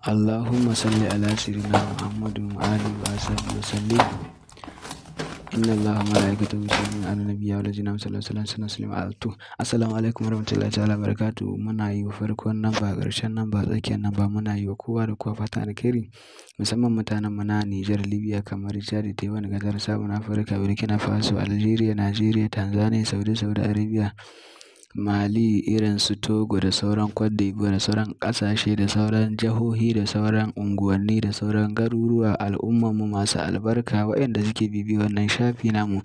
Allahumma salli ala sayyidina Muhammadin wa alihi wa sahbihi wa sallim. Inna Allaha wa malaikatahu yusalluna ala nabiyyi wa allazina amanu sallallahu alaihi wa sallam alatu. Assalamu alaikum warahmatullahi ta'ala barakatuh. Muna yi wa farkon namba, ƙarshen namba, tsakiyar namba, muna yi wa kowa da kowa fatan alkhairi. Musamman mutanen mu na Niger, Libya, kamar Chad, Taiwan, Qatar, South Africa, Burkina Faso, Algeria, Nigeria, Tanzania, Saudi, Saudi Arabia, Mali, irin su Togo da sauran Cote d'Ivoire da sauran ƙasashe da sauran jihohi da sauran unguwanni da sauran garuruwa, al'ummarmu masu albarka waɗanda suke bibiyar wannan shafi namu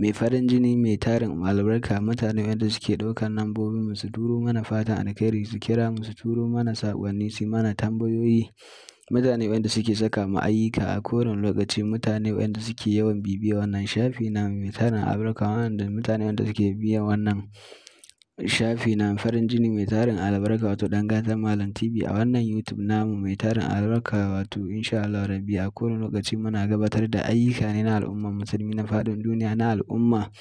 mai farin jini, mai tarin albarka, mutane waɗanda suke ɗaukar lambobin mu su turo mana fatan alkhairi, su kira mu, su turo mana saƙonni, su mana tambayoyi, mutane waɗanda suke saka mu ayyuka a kowane lokaci, mutane waɗanda suke yawan bibiyar wannan shafi namu mai tarin albarka, waɗanda mutane waɗanda suke bibiyan wannan shafi na farin jini mai tarin albarka, wato Ɗan Gatan Malam TV a wannan YouTube namu mai tarin albarka, wato insha Allah rabbi a kowane lokaci muna gabatar da ayyuka ne na al'ummar musulmi na faɗin duniya, na al'umma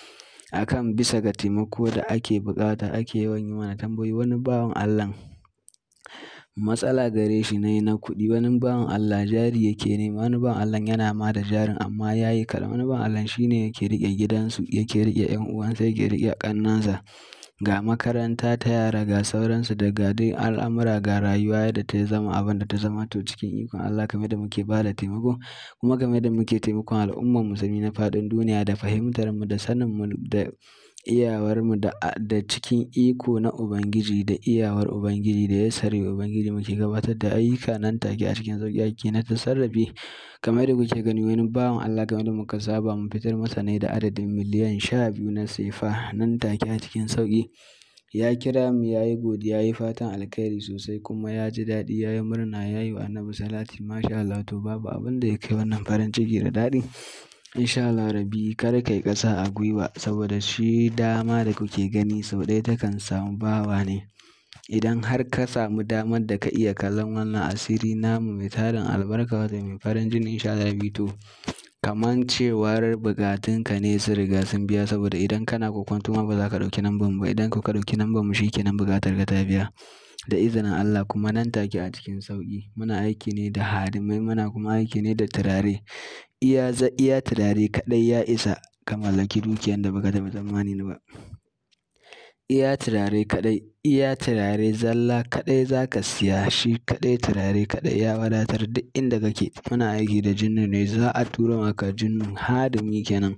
akan bisa ga taimako da ake buƙata. Ake yawan yi mana tambayoyi. Wani bawan Allah matsala gare shi ne na kuɗi, wani bawan Allah jari yake nema, wani bawan Allah yana ma da jarin amma ya yi kaɗan, wani bawan Allah shi ne yake riƙe gidansu, yake riƙe 'yan uwansa, yake riƙe ƙannensa, ga makaranta ta yara, ga sauransu, da ga dai al'amura, ga rayuwa yadda ta zama abin da ta zama. To cikin ikon Allah, kamar da muke ba da taimako kuma kamar da muke taimakon al'ummar musulmi na faɗin duniya da fahimtar mu da sanin mu da iyawar mu da cikin iko na Ubangiji da iyawar Ubangiji da yassare Ubangiji muke gabatar da ayyuka nan take a cikin sauƙi ake na tasarrafi. Kamar da kuke gani, wani bawan Allah, kamar da muka saba mu fitar masa ne da adadin miliyan 12 na sefa nan take a cikin sauƙi. Ya kira mu, ya yi godiya, ya yi fatan alkhairi sosai, kuma ya ji daɗi, ya yi murna, ya yi wa Annabi salati, masha Allah. To babu abin da ya kai wannan farin ciki da daɗi. Insha Allah rabbi kar kai ƙasa a gwiwa, saboda shi dama da kuke gani sau ɗaya takan samu bawa ne. Idan har ka samu damar da ka iya kallon wannan asiri namu mai tarin albarka, wato mai farin jini, insha Allah rabbi to kaman cewar buƙatunka ne sun riga sun biya, saboda idan kana kokwanto ma ba za ka ɗauki lambar mu ba. Idan ka ɗauki lambar mu, shikenan, buƙatar ka ta biya da izinin Allah, kuma nan take a cikin sauƙi. Muna aiki ne da hadimai, muna kuma aiki ne da turare. Iya turare kaɗai ya isa ka mallaki dukiyan da baka taɓa tsammani ba. Iya turare kaɗai, iya turare zalla kaɗai za ka siya shi kaɗai, turare kaɗai ya wadatar duk inda kake. Muna aiki da jinnu ne, za a tura maka jinnu, hadimi kenan,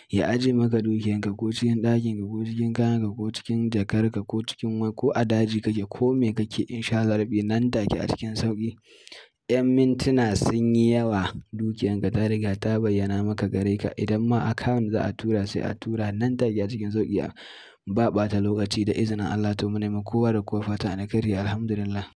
ya aje maka dukiyanka ko cikin ɗakinka ko cikin kayanka ko cikin jakarka ko cikin ko a daji kake ko me kake, insha Allah rabbi nan take a cikin sauƙi. 'Yan mintuna sun yi yawa, dukiyanka ta riga ta bayyana maka gare ka. Idan ma account za a tura, sai a tura nan take a cikin sauƙi, ba ɓata lokaci, da izinin Allah. To mu nemi kowa da kowa fatan alkhairi, alhamdulillah.